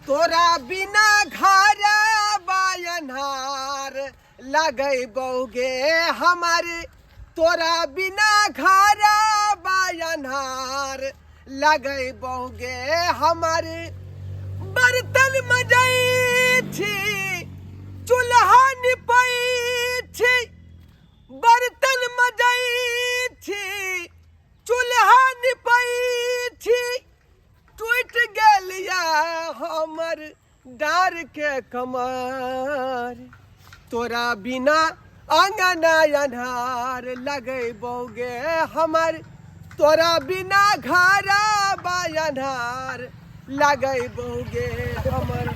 तोरा बिना घर बायनहार लगै बौगे हमर, तोरा बिना घर बायनहार लगै बौगे हमर। बर्तन मजै छी, चूल्हा निपै छी, बर्तन मजै छी, चूल्हा निपै छी, टूटि गेल या हमर डार के कमर। तोरा बिना अंगना अन्हार लगै बौगे हमर, तोरा बिना घर अन्हार लगै बौगे हमर,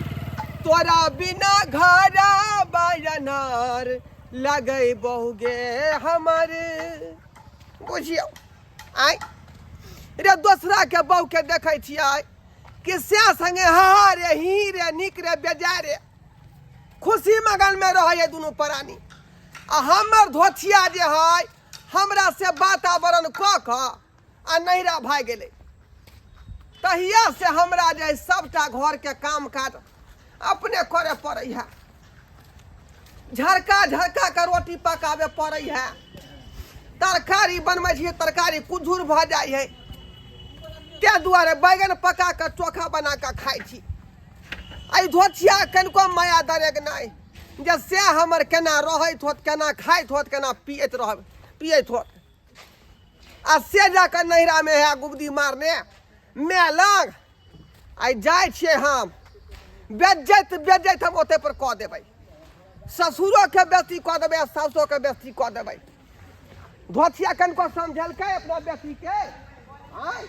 तोरा बिना घर अन्हार लगै बौगे हमर। बुझियौ आइ रे दोसरा के बहू के देखै छियै कि से संगे हा रे ही रे नीक रे बेजाय रे खुशी मगन में रहै दुनू प्राणी, आ हमर धोथिया जे है हमरा से वातावरण कऽ कऽ आ नैहरा भागि गेलै। तहिया से हमरा जे सबटा घर के काम काज अपने करे पड़ै है, झरका झरका के रोटी पकाबे पड़ै है, तरकारी बनबै छियै तरकारी कुझुर भऽ जाइ है, ताहि दुआरे बैगन पका कऽ चोखा बना कऽ खाइ छी। एहि धोथिया कनिको माया दरेग नहि जे से हमर केना रहैत होत, केना खाइत होत, केना पियैत रह पियैत होत, आ से जाकऽ नैहरामे है गुबदी मारने माय लग। आइ जाइ छियै हम बेज्जैत बेज्जैत हम ओतै पर कऽ देबै, ससुरोके बेइज्जती कऽ देबै आ सासुरोके बेइज्जती कऽ देबै। धोथिया कनिको समझलकै अपना बेटीके? आँय।